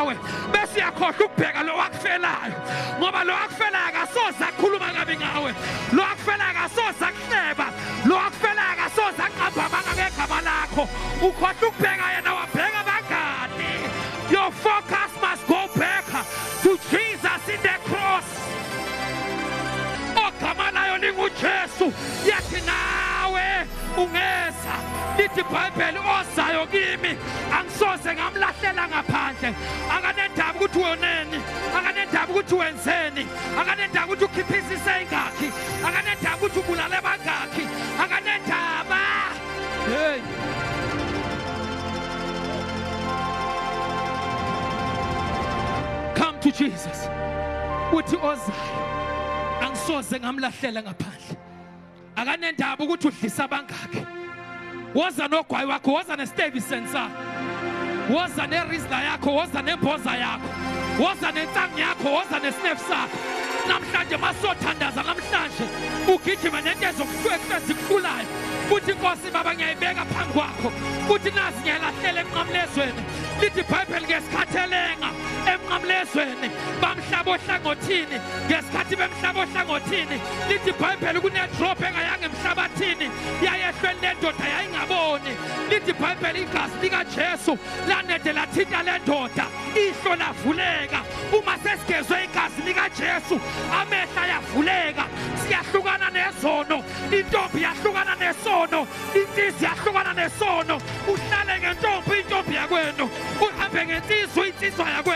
ngawe, bese uyakhohlwa ukubheka lo wakufelayo, ngoba lo wakufelayo akasoze akhuluma kabi ngawe, lo wakufelayo akasoze akuhleba, lo wakufelayo akasoze aqamba amanga ngegama lakho. Ukhohlwa ukubheka yena, wabheka abangani. Your focus must go back to Jesus in the cross. Ogama layo linguJesu, yathi nawe ungeza. Lithi iBhayibheli, ozayo kimi angisoze ngamlahlela ngaphandle. Akanendaba ukuthi woneni, akanendaba ukuthi wenzeni, akanendaba ukuthi ukhiphisise ingakhi, akanendaba ukuthi ubulale bangakhi, akanendaba. Hey, come to Jesus. Uthi ozayo angisoze ngamlahlela ngaphandle. Akanendaba ukuthi udlisa bangakhi. Woza nogwayi wakho, woza nestevi sensa, woza nerizla yakho, woza nemboza yakho, woza nensangu yakho, woza nesnefu sakho. Namhlanje masothandaza, namhlanje ugijima nento ezikuhlulayo. Uthi Nkosi Baba, ngiyayibeka phambi kwakho, uthi nazi ngiyalahlela emnqamlezweni. Lithi iBhayibheli ngesikhathi elenga emnqamlezweni bamhlaba ohlangothini, ngesikhathi bemhlaba ohlangothini, lithi iBhayibheli kunedrop engayanga emhlabathini, yayehlweni lendoda yayingaboni. Lithi iBhayibheli igazi likaJesu lanede lathinta le ndoda, ihlo lavuleka. Uma sesigezwe igazi likaJesu, amehlo ayavuleka, siyahlukana nezono. Intombi yahlukana nesono, insizwa yahlukana nesono. Uhlale ngentombi, intombi yakwenu, uhambe ngensizwa, insizwa yakwenu.